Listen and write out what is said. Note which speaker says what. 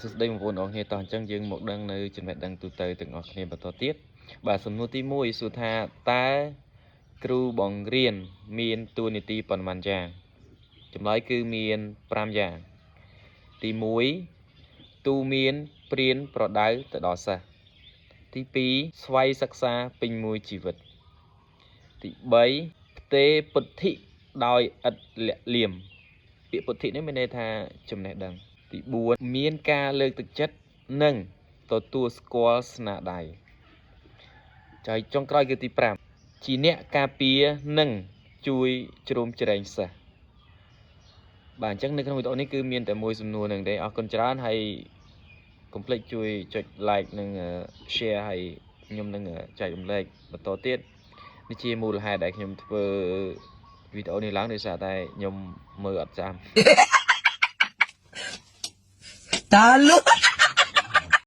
Speaker 1: សួស្តីបងប្អូនអរគ្នាតោះអញ្ចឹងយើងមកដឹងនៅចំណេះដឹងទូទៅទាំងអស់គ្នាបន្តទៀតបាទសំណួរទី1សួរថាតើគ្រូបង្រៀនមានតួនាទីប៉ុន្មានយ៉ាងចម្លើយគឺមាន5យ៉ាងទី1ទូមានព្រានប្រដៅទៅដល់សិស្សទី2ស្វ័យសិក្សាពេញមួយជីវិតទី3ផ្ទេរពុទ្ធិដោយឥតលាក់លៀមពាក្យពុទ្ធិនេះមានន័យថាចំណេះដឹង ទី4មានការលើកទឹកចិត្តនិងទទួលស្គាល់ស្នាដៃចៃចុងក្រោយគឺទី5ជាអ្នកការពារនិងជួយជ្រោមជ្រែងសិស្សបាទអញ្ចឹងនៅក្នុងវីដេអូនេះគឺមានតែមួយសំណួរនឹងទេអរគុណច្រើនហើយកុំភ្លេចជួយចុច like និង share ហើយខ្ញុំនឹងចែករំលែកបន្តទៀតនេះជាមូលហេតុដែលខ្ញុំធ្វើវីដេអូនេះឡើងដោយសារតែខ្ញុំមើលអត់ចាំ
Speaker 2: តាលុ